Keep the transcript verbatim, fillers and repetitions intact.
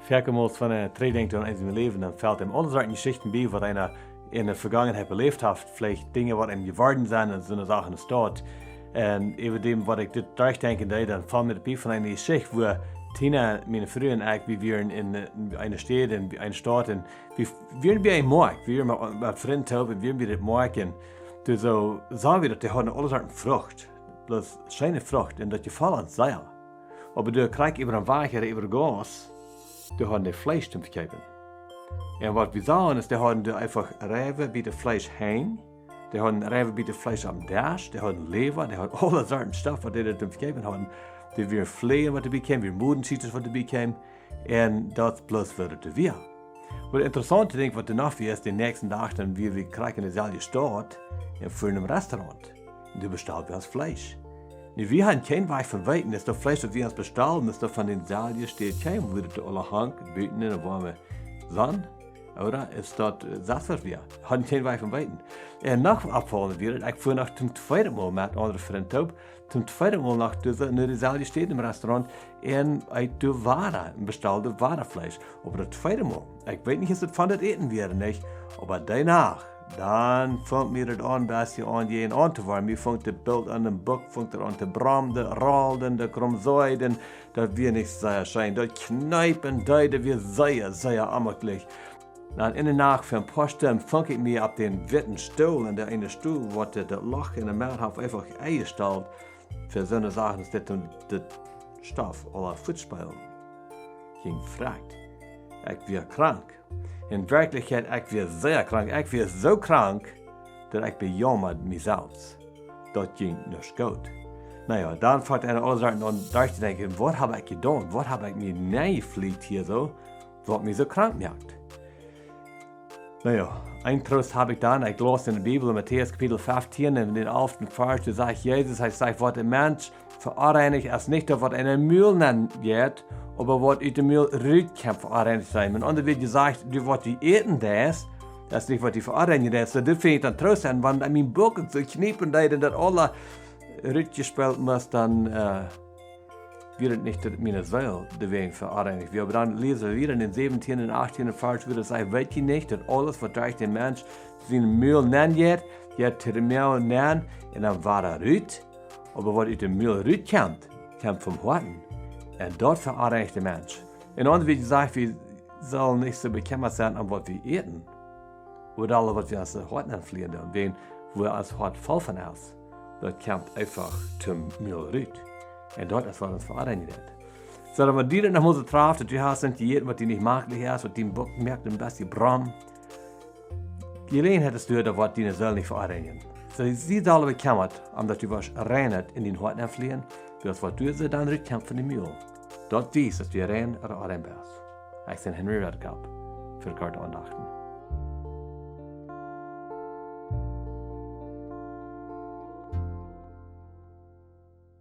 Foaken mol, wan eena trigjdenkjt aun eenem Läwen, dan felt eenem aule Sorten Jeschichten bie, waut eena enne Vegangenheit beläft haft, veleicht Dinja, waut eenem jeworden sent un soone Sachen es daut. Un äwa däm, waut ekj dit derchdenkjen deed, dan foll mie daut bie von eene Jeschicht, wua Tina, miene Fru un ekj, wie wieren en, äh, eene Staut, en eene Staut, un wie wieren bie een Moakjt, wie wieren met, met Frind toop, un wie wieren bie dit Moakjt, un doa soo, sagen wie daut, dee hauden aule Sorten Frucht, bloos scheene Frucht, un daut jefoll ons sea. Oba doa krakjt äwa een Wajch, äwa de Gauss, doa hauden dee Fleesch toom vekjeepen. Un waut wie sagen es, dee hauden doa eefach Reiwen bie daut Fleesch henjen, dee hauden Reiwen bie daut Fleesch aum Desch, dee hauden Leewa, dee hauden aule Sorten Stoff, waut dee doa toom vekjeepen hauden. Doa wieren Fleejen, waut doabie kjeemen, wieren Modenschietes, waut doabie kjeemen. Un daut bloos, waut doa wia. Waut interessaunt to denkjen, waut doa noch wia, es, dän näakjsten Dach, dan wieren wie krakjt en deeselwje Staut un fuaren em Restaurant. Un doa bestalden wie ons Fleesch. Nu, wie hauden kjeen Wajch von weeten, es daut Fleesch, waut wie ons bestalden, es daut von dänselwjen Staut kjeem, wua daut aula hunk, buten en de woame Sonn, ooda es daut, äh, sest waut wia? Hauden kjeen Wajch von weeten. Un noch oppfaulender wia, ekj fua noch toom tweeden Mol met aundre Frind toop, toom tweeden Mol no dise, no deeselwje Staut em Restaurant, un ekj deed wada, un bestalde wada Fleesch. Oba daut tweede Mol, ekj weet nich, es daut von daut Äten wia, nich, oba doano, dan funk mie daut aun, daut see aun je aun to woaren. Mie funk daut Bilt aun dän Buck, funk daut aun to brommen, daut rolld un daut rumsieed, daut wia nich sea scheen. Daut kneepen deed, daut wia sea, sea onjemaklich. Dan en de Nacht fa een poa Stunden funk ekj mie opp dän witten Stool, en dän eenen Stool, waut daut, daut Loch en de Medd haud eefach enjestalt, fa soone Sachen es dit un daut Stoff aula fuat to spelen. Jinkj frakjt. Ekj wia krank. En Werkjlichkjeit, ekj wia sea krank. Ekj wia soo krank, daut ekj bejaumad mie selfst. Daut jinkj nich goot. Na jo, dan funk ekj aun aule Sorten aun derchtodenkjen, waut hab ekj jedonen? Waut hab ekj mie nenjefliet hia soo, waut mie soo krank moakt? Na jo, een Troost hab ekj dan. Ekj laus en de Bibel, en Matäus Kapitel feftieen, en dän alften Varsch, doa sajcht Jesus, hee sajcht, waut een Mensch veoneinicht, es nich daut, waut en dän Mul nenn jeit, oba waut ut dän Mul rutkjemt, veoneinicht sien. Met aundre Wieed jesajcht, du, waut du äten deist, daut es nich, waut du veoneinijen deist. Soo, dit finj ekj dan Troost aun, wan ekj mien Buck soo kniepen deed un daut aula rutjespelt must, dan, äh, wia daut nich, daut miene Seel doawäajen veoneinicht wia. Oba dan läsen wie wieda en dän säwentieenden un achtieenden Varsch, wua daut sajcht, weet jie nich, daut aules, waut derch dän Mensch sien Mul nenn jeit, jeit to dän Mul nenn un dan wada rut? Oba waut ut dän Mul rutkjemt, kjemt vom Hoaten. Un daut veoneinicht dän Mensch. En aundre Wieed jesajcht, wie sellen nich soo bekjemmat sennen om waut wie äten. Oba aul waut wie aus daut Hoat nenn flieen doonen, wäajen wua daut Hoat voll von es, daut kjemt eefach toom Mul rut. Un daut es, waut ons veoneinijen deit. Soo, wan die daut noch mol soo traft, daut du hast nich jejäten, waut die nich jemaklich es, waut dien Buck moakt een bät brommen, Jeläajenheit es doa, daut woat diene Seel nich veoneinijen. Soo, sie daut bekjemmat, om daut du woascht Reinheit en dien Hoat nenn flieen, wiels waut doa soo dan rutkjemt von dän Mul, daut wiest, daut du rein ooda onrein best. Ekj sie Henry Redkop, fa de Korte Aundachten.